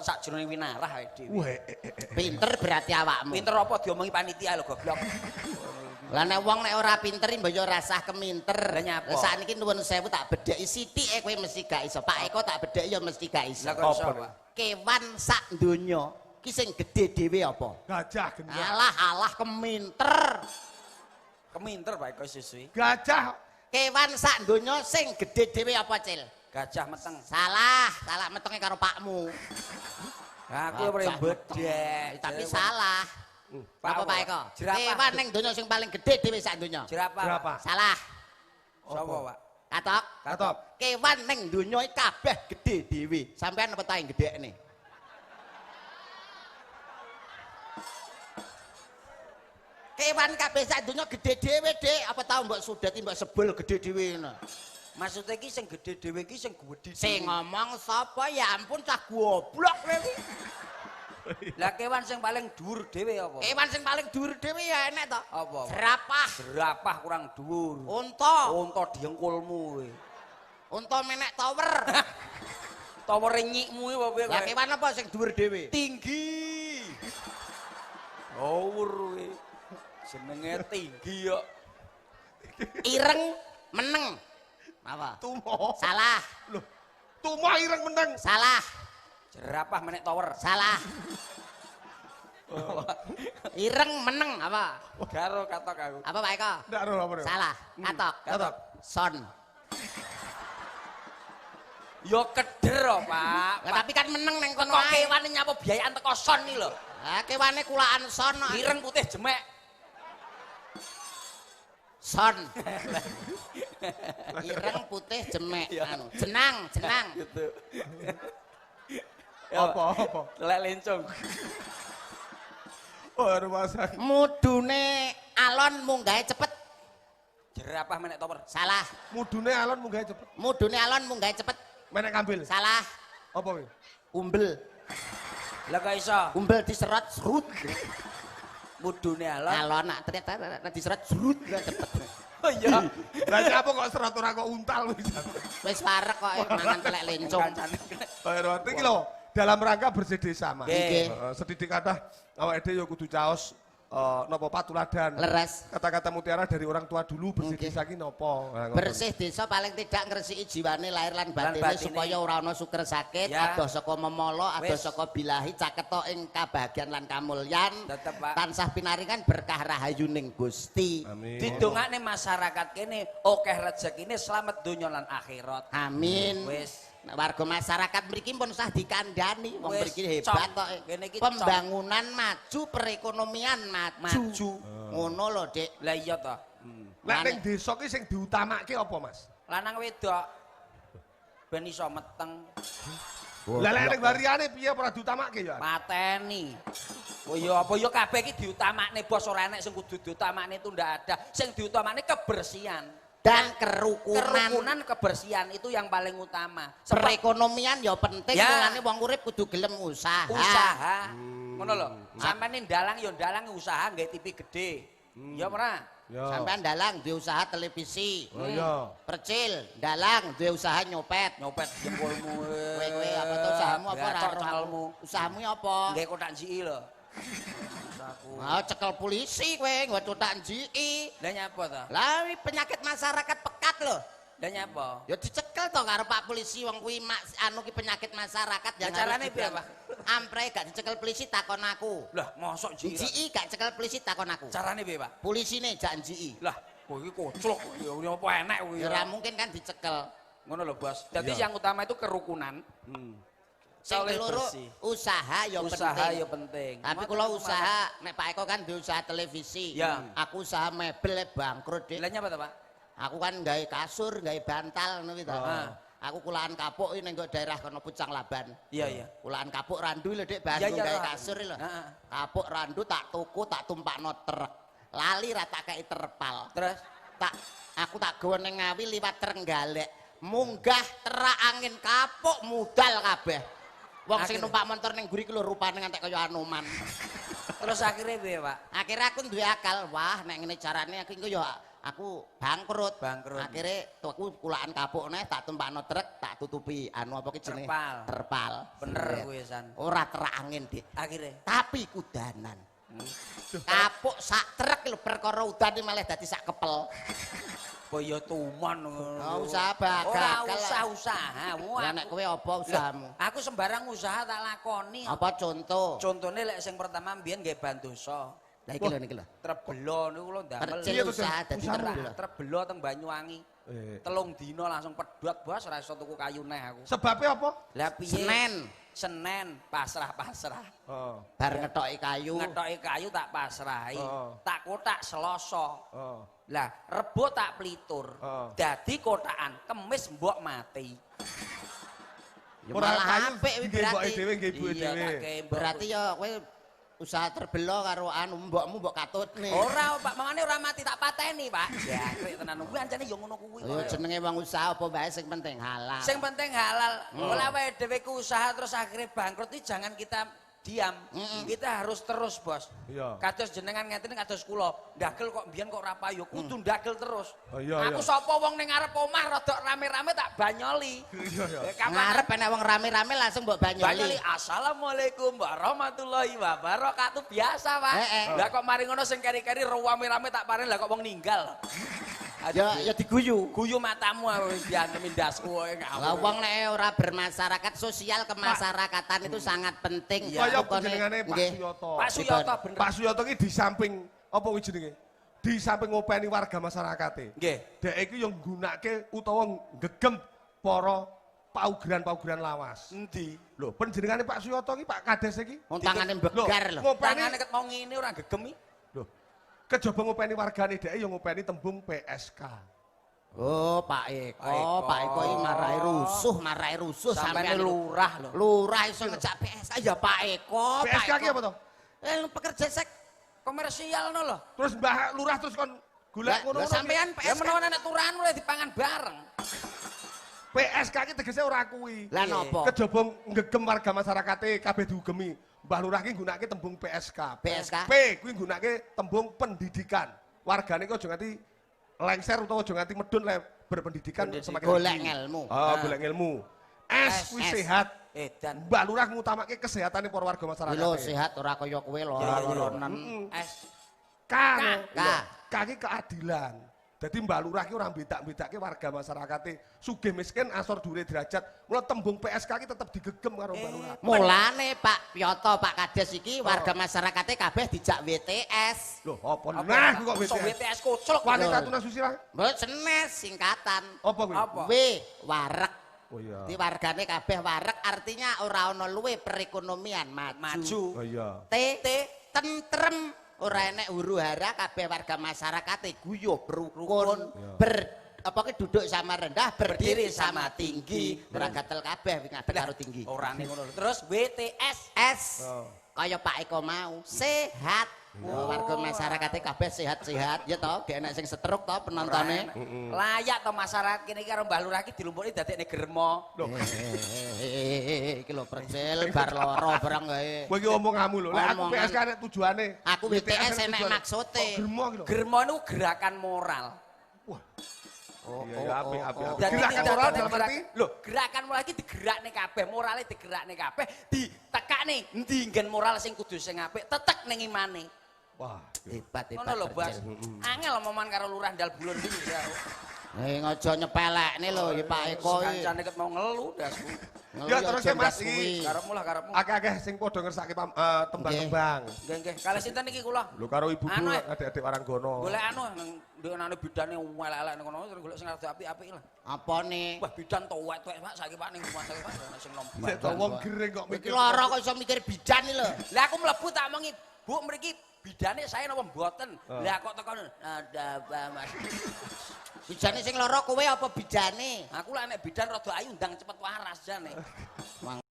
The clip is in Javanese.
sakjroning winarah awake dhewe. Wah, Pinter berarti awakmu. Pinter apa diomongi panitia lho goblok. Lah nek wong nek ora pinter mbok yo rasah keminter. Lah nyapa? Lah sakniki nuwun sewu tak bedheki sithike kowe mesti gak iso. Pak Eko tak bedheki ya mesti gak iso. Lah kok iso, Apa? Pak? Kewan sak donya ki sing gedhe dhewe apa? Gajah gendra. Alah alah keminter. Keminter Pak Eko susu. Gajah Kewan sak donya sing gedhe dhewe apa, Cil? Gajah meteng. Salah, salah metenge karo pakmu. Lah aku ora Gajah bedhek. Tapi salah. Pak Apa Pak Eko? Jerapah. Kewan ning donya sing paling gedhe dhewe sak donya. Jerapah. Jerapah. Salah. Sapa, Pak? Katok. Katok. Kewan ning donya iki kabeh gedhe dhewe. Sampeyan apa ta yang gedhekne? Kewan kabeh sak donya gedhe dhewe, Dik. Apa tau mbok sudeti mbok sebul gedhe dhewe ngono. Maksudnya iki sing gedhe dhewe iki sing gedhe. Sing ngomong sapa ya ampun cah goblok kowe iki. Lah kewan sing paling dhuwur dhewe apa? Kewan sing paling dhuwur dhewe ya enek to. Apa? Jerapah, Jerapah kurang dhuwur. unta, Unta diengkulmu kowe. unta menek tower. Towere nyikmu iki apa piye Lah kowe? kewan apa sing dhuwur dhewe? Tinggi. Owur kowe. Jenenge tinggi kok. Ireng meneng. Apa? Tumo. Salah, Loh, tumo ireng meneng. salah, Jerapah menek tower. salah. Ireng meneng apa? Garo katok aku. Apa Pak Eko? Ndak ro apa ro. Salah. Katok. Katok. Son. Yo keder kok, Pak. Lah tapi kan meneng neng kono Kok ae. kewane nyapa biayaan teko son iki lho. Lah kewane kulaan son kok. Ireng putih jemek. Son. Ireng putih jemek anu. Jenang, jenang. Gitu. Apa apa? Lek lencung. Oh, rumah sakit. Mudune alon munggahe cepet. Jerapah menek tower. Salah. Mudune alon munggahe cepet. Mudune alon munggahe cepet. Menek ngambil. Salah. Apa kuwi? Umbel. Lah kok iso? Umbel diserot serut. Mudune alon. Alon nak ternyata nek diserot serut lah cepet. Oh iya. Lah nyapa kok serot ora kok untal wis. Wis warek kok mangan telek lencung. Kancane. Ayo iki lho, dalam rangka bersih desa, Mas. Nggih. Heeh, sedidik kathah awake dhewe ya kudu caos napa patuladan. Leres. Kata-kata mutiara dari orang tua dulu bersih Nggih. desa ki napa? Nah, ngoten. Bersih desa paling tidak ngresiki jiwane lahir lan batine batine. supaya ora ana suker sakit, Ya. adoh saka memala, adoh Wis. saka bilahi, caketa ing kabahagian lan kamulyan. Tetep, Pak. Tansah pinaringan berkah rahayuning Gusti. Amin. Didongakne masyarakat kene akeh rezekine slamet donya lan akhirat. Amin. Wis. Nek warga masyarakat mriki pun sah dikandani, wong Wis, mriki hebat cong. kok. Kene iki Pembangunan maju, perekonomian maju. Maju. Ngono lho, Dik. Lah iya to. Nek ning desa ki sing diutamake apa, Mas? Lanang wedok ben iso meteng, Lah lek ning variane piye ora diutamake ya? pateni. Oh iya apa ya kabeh iki diutamakne bos, ora enek sing kudu diutamakne itu ndak ada. Sing diutamakne kebersihan. Dan kerukunan. Kerukunan kebersihan itu yang paling utama. Sebab Perekonomian ya penting, Ya. mulane wong urip kudu gelem usaha. usaha. Ngono lho. Sampeyan ndalang ya ndalang usaha nggae TV gede. Ya ora? Ya. Sampean dalang duwe usaha televisi. Oh iya. Percil, dalang duwe usaha nyopet. Nyopet jempolmu. Kowe kowe apa to usahamu apa ora Gacor roh aku. celmu. Usahamu apa? Nggae kotak njiki lho. Usahaku. Ah, cekel polisi kowe nggo kotak njiki. Lah nyapa to? Lah ini penyakit masyarakat pekat lho. Lah nyapa? Ya dicekel to karo Pak polisi wong kuwi anu ki penyakit masyarakat yang Lah carane harus piye, diberantas. Ampre gak dicekel polisi takon aku. Lah mosok njiki. Njiki gak cekel polisi takon aku. Carane piye, Pak? Polisine jak njiki. Lah, kowe iki koclok ya apa enek kuwi. Ya ora mungkin kan dicekel. Ngono lho, Bos. Dadi yang utama itu kerukunan. Sing Soleh keloro bersih. usaha ya Usaha penting. ya penting. Tapi kula usaha, nek Pak Eko kan duwe usaha televisi. Ya. Aku usaha mebel bangkrut, Dik. Lah nyapa to, Pak? Aku kan gawe kasur, gawe bantal ngono kuwi to. Ah. Aku kulaan kapuk iki ning daerah kono Pucang Laban. Iya, iya. Kulaan kapuk randu lho, Dik, bahan Iya, iya, gawe Ron. kasur iki lho. Heeh. Kapuk randu tak tuku, tak tumpakno truk. Lali ra tak kei terpal. Terus Tak aku tak gawa ning Ngawi liwat Trenggalek. Munggah terak angin kapuk mudal kabeh. Wong sing Akhirnya. numpak montor ning mburi ki lho rupane ngantek kaya Anoman. Terus akhirnya piye, Pak? Akhirnya aku duwe akal, wah nek ngene carane aku engko ya Aku bangkrut. Bangkrut. Akhire tuku kulakan kapuk neh tak tumpakno truk, tak tutupi anu apa ki jenenge? Terpal. Terpal. Bener Seret. kuwi san. Ora terak angin, Dik. Akhire Tapi kudanan. Kapuk sak truk lho perkara udan iki malah dadi sak kepel. kaya tuman ngono. Ora usah Ora gagal. usah usaha. Lah nek kowe apa usahamu? Aku sembarang usaha tak lakoni. Apa contoh? Contone lek sing pertama mbiyen nggih bandosa. Lah iki lho niki lho. Trebelo niku lho ndamel. Percil Iya, to, usaha dadi Usahamu. terbelo. Trebelo teng Banyuwangi. Eh. 3 dina langsung pedhot bos ora iso tuku kayu neh aku. Sebabnya apa? Lah piye? Senen Senen pasrah-pasrah. Heeh. bar ngetoki kayu. Ngetoki kayu tak pasrahi. Oh. Tak kotak Selasa. Heeh. Lah, Rebo tak plitur. Oh. Dadi kotakan, Kemis mbok mati. Ya malah apik kuwi nggih mboke berarti. dhewe nggih ibuke Iya, dhewe. tak gawe mbok. Berarti ya kowe usaha terbelo karo anu mbokmu mbok katutne. Ora, Pak, mamane ora mati tak pateni, Pak. Jangkrik tenan. Kuwi ancene ya ngono kuwi. Ya jenenge wong usaha apa wae sing penting halal. Sing penting halal. Ora awake dhewe ku usaha terus akhirnya bangkrut iki jangan kita diam. Kita harus terus, Bos. Iya. Kados jenengan ngeten kados kula, ndagel kok mbiyen kok ora payu, kudu ndagel terus. Oh, iya, Aku iya. sapa wong ning ngarep omah rada rame-rame tak banyoli. Iya, iya. Eh, kapan Ngarep enek wong rame-rame langsung mbok Banyoli banyoli. assalamualaikum warahmatullahi wabarakatuh biasa Pak. Eh, eh. Lah kok mari ngono sing keri-keri rame-rame tak paring lah kok wong ninggal. Ya ya diguyu. Guyu matamu aku diantem ndasku wae ngawur. Lah wong nek ora bermasyarakat, sosial kemasyarakatan itu sangat penting. Kaya Pokoknya- panjenengane Pak Nggih. Suyoto. Pak Suyoto bener. Pak Suyoto ki di samping apa kuwi jenenge? Di samping ngopeni warga masyarakate. Nggih. Dhek iki yo nggunake utawa ngegem para paugeran-paugeran lawas. Endi? Lho, panjenengane Pak Suyoto ki Pak Kades iki Wong tangane begar lho. Ngopeni Tangane ket mau ngene ora gegem iki. lho. Kejaba ngopeni wargane dhek yo ngopeni tembung PSK. Oh, Pak Eko, Pak Eko. Pak Eko iki marai rusuh Sampeyan sampean lurah lho. Lurah iso ngejak PSK ya Pak Eko, Pak PSK ki Eko. apa to? Eh pekerja sek Komersial no lho. Terus Mbah Lurah terus kon golek Lah, ngono-ngono. lah sampean Ya PSK. menawa nek turahan mulai dipangan bareng. PSK ki tegese ora kuwi. Lah napa? Kejaba ngegem warga masyarakate kabeh diugemi. Mbah Lurah ki nggunakake tembung PSK. PSK? P kuwi nggunakake tembung pendidikan. Wargane ki aja nganti lengser utawa aja nganti medun le berpendidikan semakin Golek tinggi. ngelmu. Ah, golek ngelmu. S kuwi S. sehat. Edan. Mbah Lurah ngutamake kesehatane para warga masyarakat. Lho sehat ora kaya kowe loro-loronen. S. K. K. K ki keadilan. Dadi Mbah Lurah ki ora mbedak-bedake warga masyarakate sugih miskin asor dhuwure derajat. Mula tembung PSK ki tetep digegem karo Mbah Lurah. Mulane Pak Piyoto, Pak Kades iki warga masyarakate kabeh dijak WTS. Loh, apa nah kuwi kok So WTS? WTS koclok. Wanita tuna susila? Mbok senes singkatan. Apa kuwi? Apa? W warek. Oh iya. Di wargane kabeh warek artinya ora ana luwe perekonomian maju. Maju. Oh iya. T, T tentrem ora enek huru-hara kabeh warga masyarakate guyub rukun Iya. ber apa ki duduk sama rendah berdiri Berdiri sama sama tinggi tinggi. ora gatel kabeh wingi ngadeg karo tinggi. Ora ning ngono lho. Terus WTS. S Oh. kaya Pak Eko mau sehat. Warga masyarakate kabeh sehat-sehat ya toh, gak enek sing stroke toh penontone. Layak to masyarakat kene iki karo Mbah Lurah iki dilumpuki dadekne germo. Loh, Iki lho percil bar loro barang gawe. kowe iki omonganmu lho. Lek aku Omongan. PSK nek tujuane. Aku WTS enek tujuane. maksude. Kok germo iki lho. Germo niku gerakan moral. Wah. Oh, Iya, iya, apik, apik, apik. Dadi Gerakan tidak moral ada dalam gerak- arti? Lho, gerakan moral iki digerakne kabeh, morale digerakne kabeh, ditekakne endi nggen moral sing kudu sing apik, tetek ning imane. Wah. Hebat hebat. Ngono lho, Bos. Percil. Angel omongan karo lurah ndal bulun iki ya. Eh aja nyepelekne lho ya Pak Eko iki. Kancane ket mau ngelu ndasku. Ngelu Ya, aja terus ya, Mas, ndas iki. kuwi. Karepmu lah karepmu. Akeh-akeh sing padha ngersake tembang-tembang. Nggih, nggih. Kalih sinten iki kula? Lho karo ibu-ibu Anu, eh. adik-adik waranggono. Golek anu nang ndeknane bidane elek-elek ning kono terus golek sing rada apik-apik lah. Apane? Wah, bidan tuwek-tuwek Pak saiki Pak ning rumah sakit Pak ana sing nom. Sik to wong gering kok Iki mikir. lara kok iso mikir bidan iki lho. Lah aku mlebu tak omongi, Bu mriki bidane saya napa mboten? Lah kok tekan ada apa Mas? Bidane sing lara kowe apa bidane? Aku lah nek bidan rada ayu ndang cepet waras jane. Wong